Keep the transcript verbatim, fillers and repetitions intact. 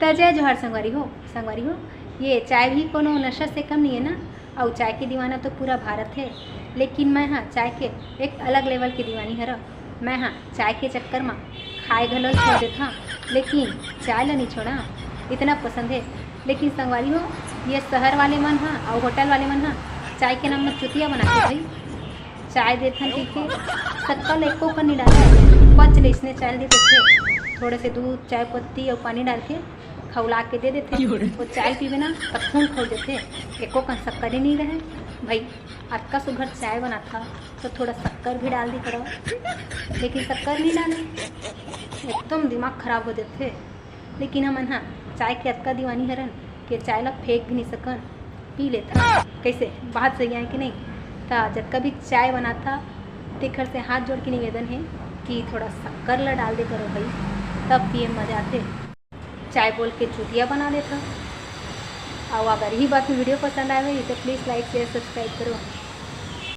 त जय जोहार संगवारी हो। संगवारी हो, ये चाय भी कोनो नशा से कम नहीं है ना। अउ चाय के दीवाना तो पूरा भारत है, लेकिन मैं हाँ चाय के एक अलग लेवल के दीवानी हरव। मैं हाँ चाय के चक्कर में खाए घलो छोड़ देता, लेकिन चाय ला नहीं छोड़ा, इतना पसंद है। लेकिन संगवारी हो, ये शहर वाले मन हाँ अउ होटल वाले मन हाँ चाय के नाम में चुतिया बनाथे भाई। चाय देथन कहिके शक्कर ला एको कन नहीं डाले, पच ले इसने चाय दे देथे। थोड़े से दूध, चाय पत्ती अउ पानी डाल के खौला के दे देथे। वो चाय पीबे ना, तब खून खोल देथे। एको कन शक्कर ही नहीं रहे भाई। अतका सुघर चाय बनाथा तो थोड़ा शक्कर भी डाल दी करो, लेकिन शक्कर नहीं डाले, एकदम दिमाग खराब हो जाथे। लेकिन हमन हाँ चाय के अतका दीवानी हरन कि चाय ला फेंक भी नहीं सकन, पी लेथन। कैसे, बात सही है कि नहीं? त जतका भी चाय बनाथा, तेखर से हाथ जोड़ के निवेदन है कि थोड़ा शक्कर ला डाल दे करो भाई, तब पिए में मजा आथे। चाय बोल के चुतिया बना देथा। अउ अगर यही बात में वीडियो पसंद आए होही तो please like, share, subscribe करो।